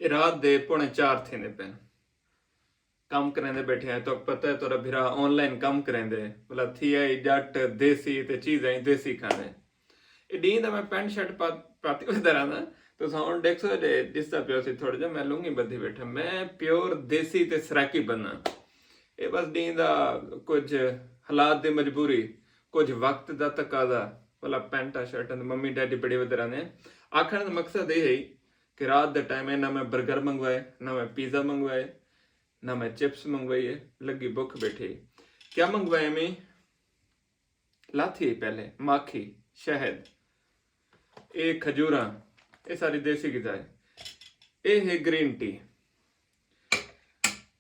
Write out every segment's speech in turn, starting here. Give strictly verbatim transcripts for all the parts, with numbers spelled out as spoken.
اے رات دے پونے چار تھیندے پن۔ کم کریندے بیٹھے ہیں، تو پتہ ہے تہاڈا بھرا آن لائن کم کریندے، بھلا تھی آئی جٹ دیسی تے چیز آئی دیسی کھانے۔ اے ڈینہہ دا میں پینٹ شرٹ پاتی ودھا رہنا۔ تساں ہن ڈیکھسو جے ڈسدا پیو سی تھوڑا جا میں لنگی بدھی بیٹھا، میں پیور دیسی تے سرائیکی بندہ۔ اے بس ڈینہہ دا کجھ حالات دی مجبوری، کجھ وقت دا تقاضا، بھلا پینٹاں شرٹاں تے ممی ڈیڈی بڑی ودھا رہندے ہیں۔ آکھن دا مقصد اے ہے کہ رات دے ٹائم ہے نہ میں برگر منگوائے، نہ میں پیزا منگوائے، نہ میں چپس منگوائیے، لگی بکھ بیٹھی۔ کیا منگوائے میں؟ لاتھی پہلے ماکھی، شہد، اے کھجوراں، اے ساری دیسی غذا ہے۔ اے ہے گرین ٹی۔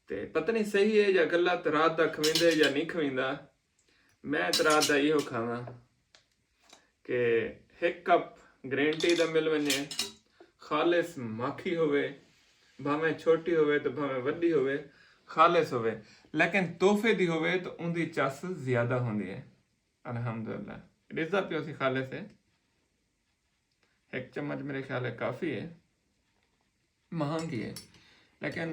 تے پتہ نہیں صحیح ہے یا غلط، رات دا کھویندے یا نہیں کھویندا۔ میں تے رات دا ایہو کھاواں کہ ہک کپ گرین ٹی دا مل ونجے، خالص ماکھی ہووے، بھاویں چھوٹی ہووے تے بھاویں وڈی ہووے، خالص ہووے، لیکن تحفے دی ہووے تے اوندی چس زیادہ ہوندی ہے۔ الحمدللہ۔ ڈسدا پیو سی خالص ہے۔ ہک چمچ میرے خیال ہے کافی ہے، مہانگی ہے، لیکن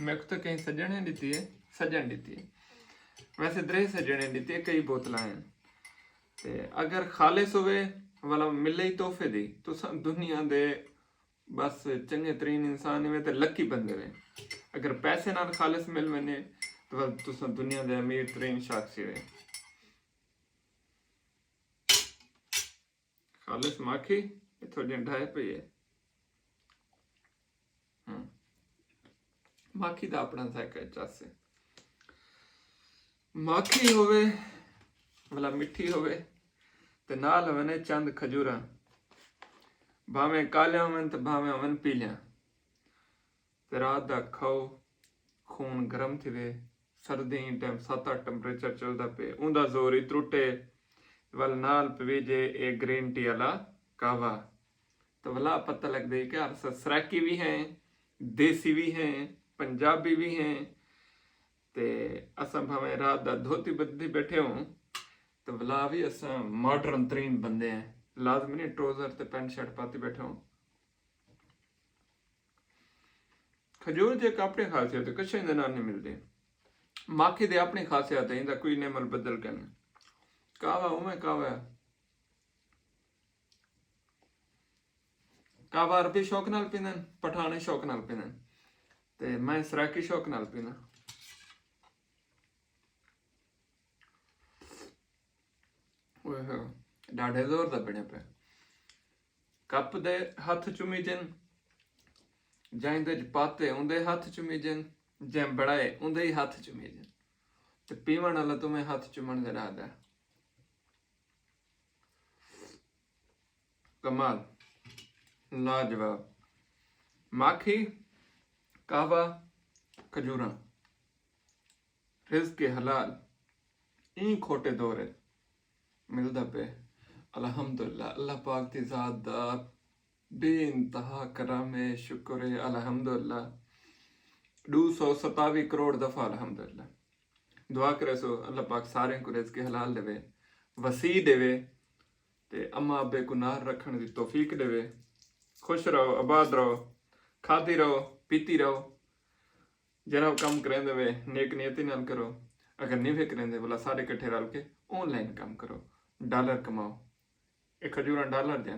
میکوں تاں کہیں سجن نے ڈتی ہے، سجن ڈتی ہے۔ ویسے درے سجن نے ڈتی ہے، کئی بوتلاں ہیں۔ تے اگر خالص ہوئے والا ملے ہی تحفے دی، تساں دنیا دے بس چنگے ترین انسان ہوئے تے لکی بندے ہوئے۔ اگر پیسے نال خالص مل ونے تو تساں دنیا دے امیر ترین شخص ہوئے۔ خالص ماکھی، اے تھوڑی ڈھائے پئی ہے۔ ہاں۔ ماکھی دا اپنا ذائقہ چس ہے۔ ماکھی ہووے، بھلا مٹھی ہووے، تے نال ہووے نے چند کھجوراں۔ بھاویں کالیاں ہوون تے بھاویں ہوون پیلیاں۔ تے رات دا کھاؤ، خون گرم تھیوے، سردیں ٹائم ست اٹھ ٹمپریچر چلدا پئے، اوندا زور ای ترٹے، ول نال پویجے اے گرین ٹی آلا قہوہ۔ تے ولا پتہ لڳدے کہ ہر اساں سرائیکی وی ہیں، دیسی وی ہیں، پنجابی وی ہیں۔ تے اساں بھاویں رات دا دھوتی بدھی بیٹھے ہوں، تے ولا وی اساں ماڈرن ترین بندے ہیں۔ لازمی نہیں ٹروزر تے پینٹ شرٹ پاتی بیٹھے ہوں۔ کھجور دی ہک اپݨی خاصیت ہے، کچھے دے نال نہیں ملدی۔ ماکھی دی اپݨی خاصیت ہے، ایندا کوئی نعم البدل کائنی۔ قہوہ اونویں قہوہ ہے۔ قہوہ عربی شوق نال پیندن، پٹھاݨے شوق نال پیندن، تے میں سرائیکی شوق نال پینداں۔ اوئے ہوئے، ݙاڈھے زور دا بݨیا پئے۔ کپ دے ہتھ چمیجن، جئیں دے پاتے اوندے ہتھ چمیجن، جئیں بݨائے اوندے ہی ہتھ چمیجن۔ تے پیوݨ آلا تمہیں ہتھ چمݨ دے ݙاہدا ہے۔ کمال، لاجواب۔ ماکھی، قہوہ، کھجوراں۔ رزق حلال ایں کھوٹے دور اچ ملدا پئے۔ الحمدللہ، اللہ پاک دی ذات دا بے انتہا کرم ہے، شکر ہے۔ الحمدللہ، ݙو سو ستاوی کروڑ دفعہ الحمدللہ۔ دعا کریسو اللہ پاک ساریں کوں رزق حلال ݙیوے، وسیع ݙیوے تے اماں ابے کوں نال رکھݨ دی توفیق ݙیوے۔ خوش رہو، آباد رہو، کھادی رہو، پیتی رہو۔ جیڑھا کم کریندے وے نیک نیتی نال کرو، اگر نہیں وے کریندے ولا سارے کٹھے رل کے آن لائن کم کرو، ڈالر کماؤ۔ اے کھجوراں ڈالر دیاں۔